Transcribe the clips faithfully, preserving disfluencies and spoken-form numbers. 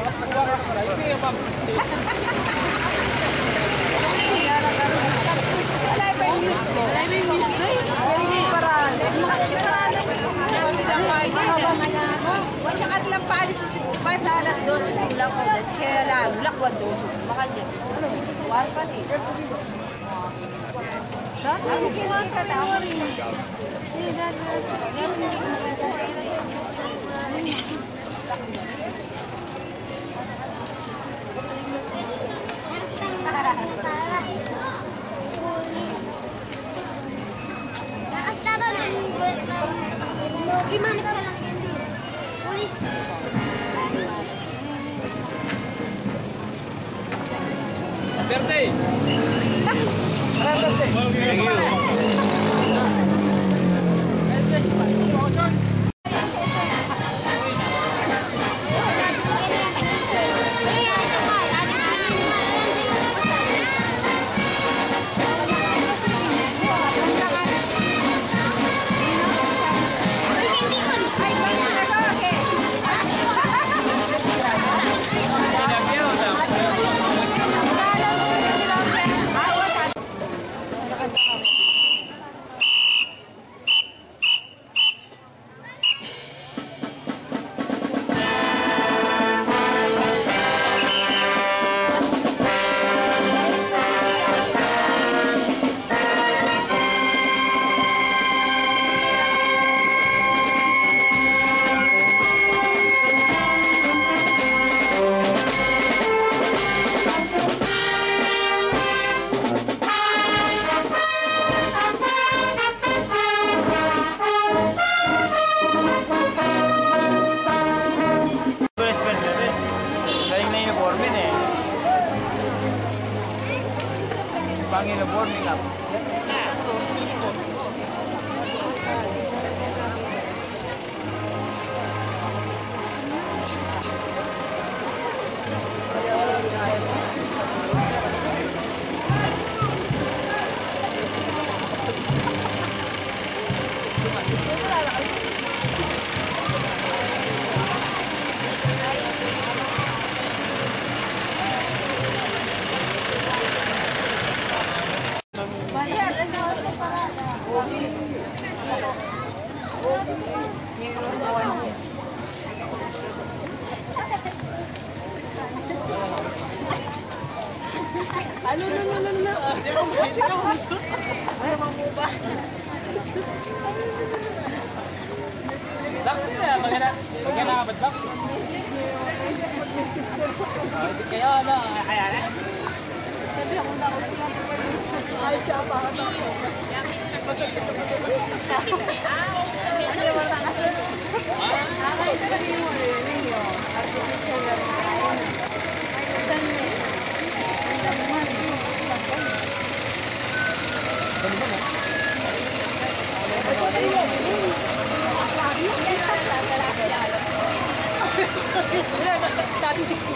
Wala pa yung news ko. Wala pa yung news ko. Hindi pa rin. Hindi pa rin. Wala ka lang paalis sa Cebu pa sa alas dose kulang ko. Kaya lang, lakwan dose. Baka niya. War pa rin. Sa? Ano kuha ka na? Pulis. Duterte! Duterte! Thank you. Galing na uniforme na eh. Pang uniforme nga. Ano, no, no, no, no. Di ba, pwede ka umusok? Ay, mamuba. Box na, maganda. Maganda ka ba, box? Ah, hindi kayo, ano, ayan, eh. Sabi ako na, ay, siya pa, ano. Dati si Pu.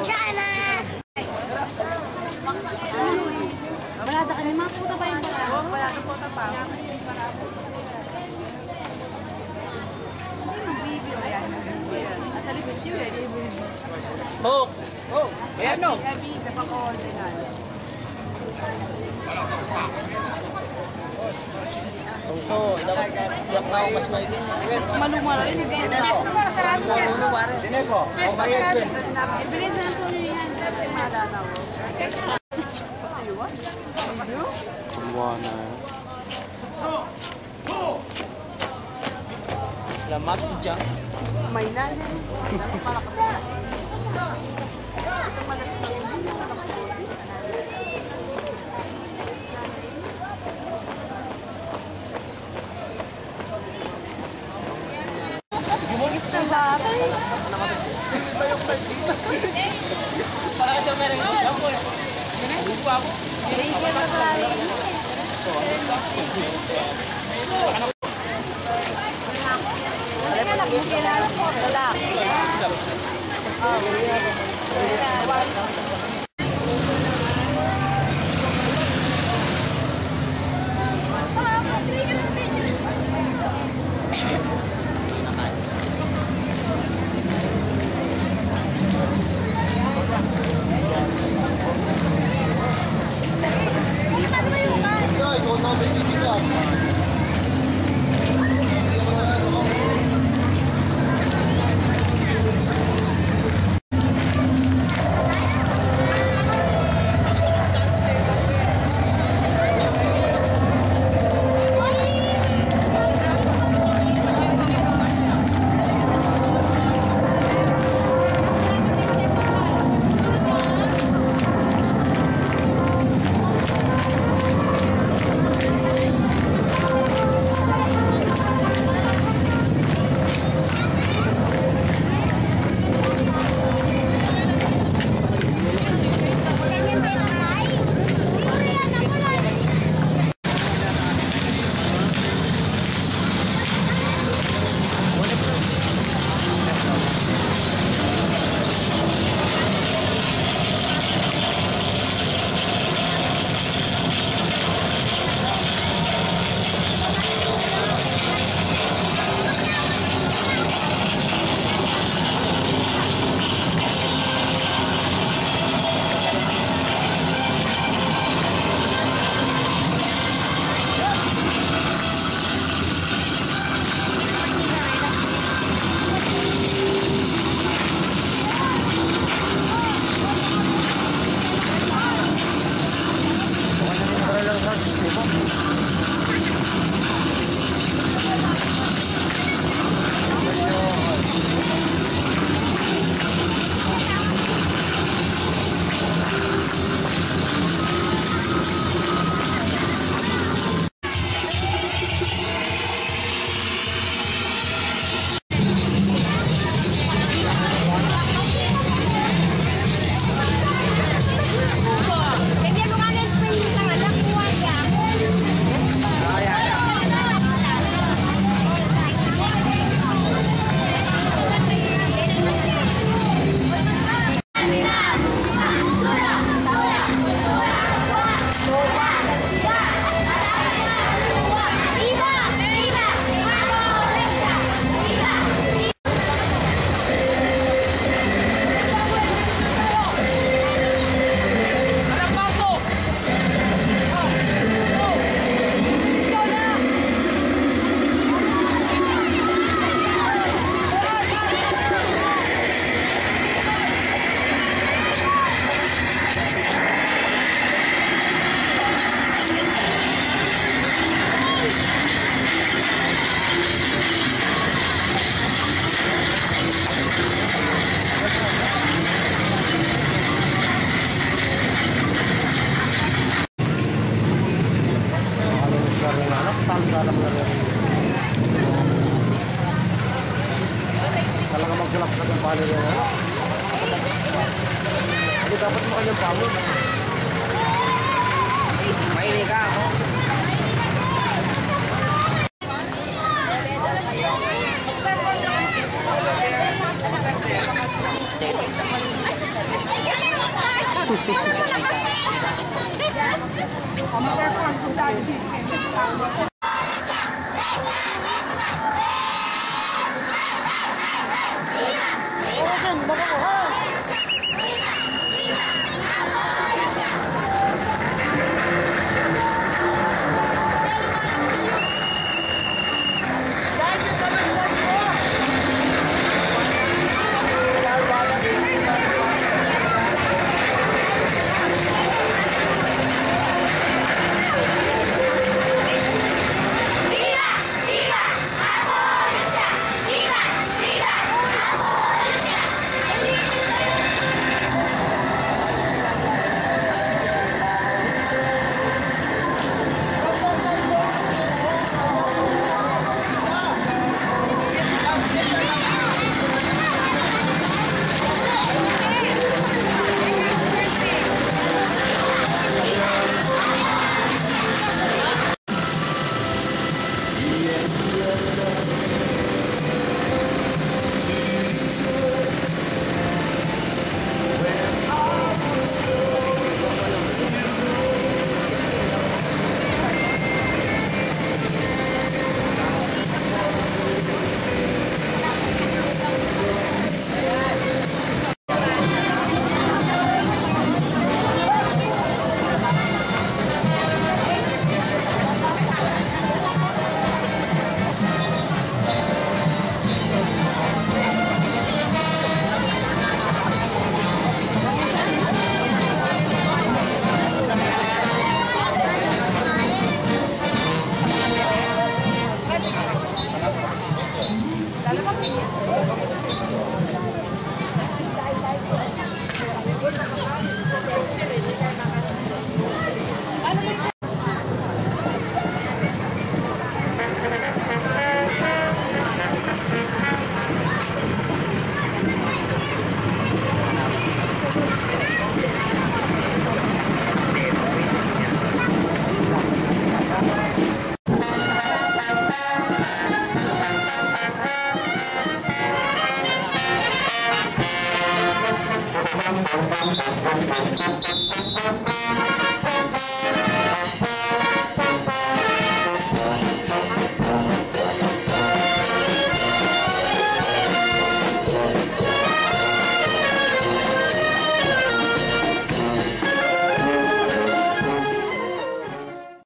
China! Balada ka na, mga puta pa yung balada. Oh, oh, ayan, no? Oh, dapat, dapat mas maigit. Maluma na rin. Sine po? Pesta sarado. Ibigay sa Antonio yan. Kumuha na. Salamat, teacher. May na. Talaga magsulap sa kung paano yan, ano? Hindi dapat makanyang pamo. Mahilig ka ako.